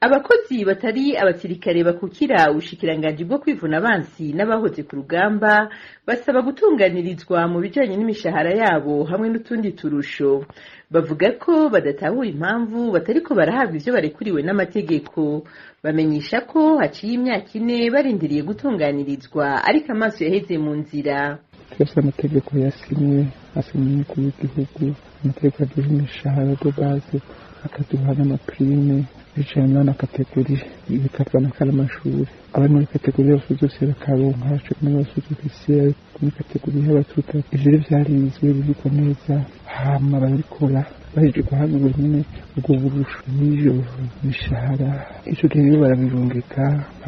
Abakozi batari abasirikare bakukira ubushikiranganji bwo kwivuna abansi n'abahoze ku rugamba basaba gutunganirizwa mu bijanye n'imishahara yabo hamwe n'utundi turusho. Bavuga ko badatahura impamvu batariko barahabwa ivyo barekuriwe n'amategeko. Bamenyesha ko haciye imyaka 4 barindiriye gutunganirizwa, ariko amaso yaheze mu nzira. Twese amategeko yasinywe, asinywe n'umukuru w'igihugu, amategeko aduha imishahara de base, akaduha n'amaprime bicaye muri catégorie, bikavana kari amashuri abari muri catégorie yose zose bakaronka, co kimwe n'abasous-officiers muri catégorie y'abatuta. Ivyo rero vyarizwe bibikwa neza, hama barabikora bahejeje guhanura nyene ubwo burusho n'ivyo mishahara. Ico gihe rero barabirungika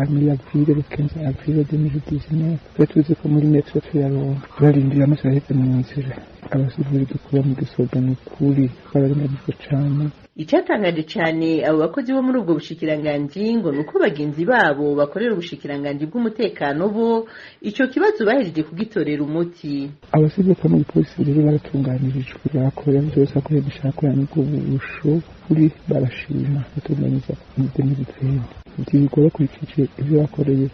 muri avril, le 15 avril 2019. Twari tuzi ko muri mai tuba tuyaronka, turarindira, amaso yaheze mu nzira. Abasivili dukora mu gisoda, ni ukuri twararenganijwe cane. Icatangaje cane abo bakozi bo muri ubwo bushikiranganji ngo nuko bagenzi babo bakorera ubushikiranganji bw'umutekano bo ico kibazo bahejeje kugitorera umuti. Abasivili bakora mu gipolisi rero baratunganirijwe, bakorera vyose, bakorera imishahara, bakorera n'ubwo burusho, kuri barashima batunganiza muri 2020. Vyigwa bakurikije ivyo bakoreye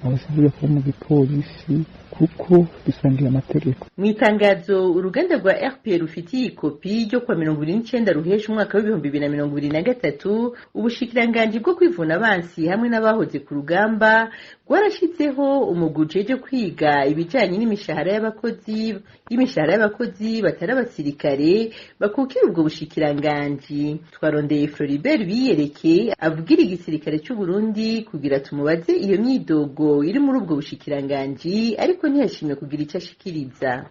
abasivili bakora mu gipolisi, kuko dusangiye amategeko. Mw'itangazo uruganda rwa RPA rufitiye ikopi ryo kuwa 29 ruhesha umwaka w'2023, ubushikiranganji bwo kwivuna abansi hamwe n'abahoze ku rugamba rwarashizeho umugwi ujejwe kwiga ibijanye n'imishahara y'abakozi batari abasirikare bakukira ubwo bushikiranganji. Twarondeye Floribert Biyereke avugira igisirikare c'u Burundi kugira tumubaze iyo myidogo iri muri ubwo bushikiranganji, ariko ntiyashimye kugira ico ashikiriza.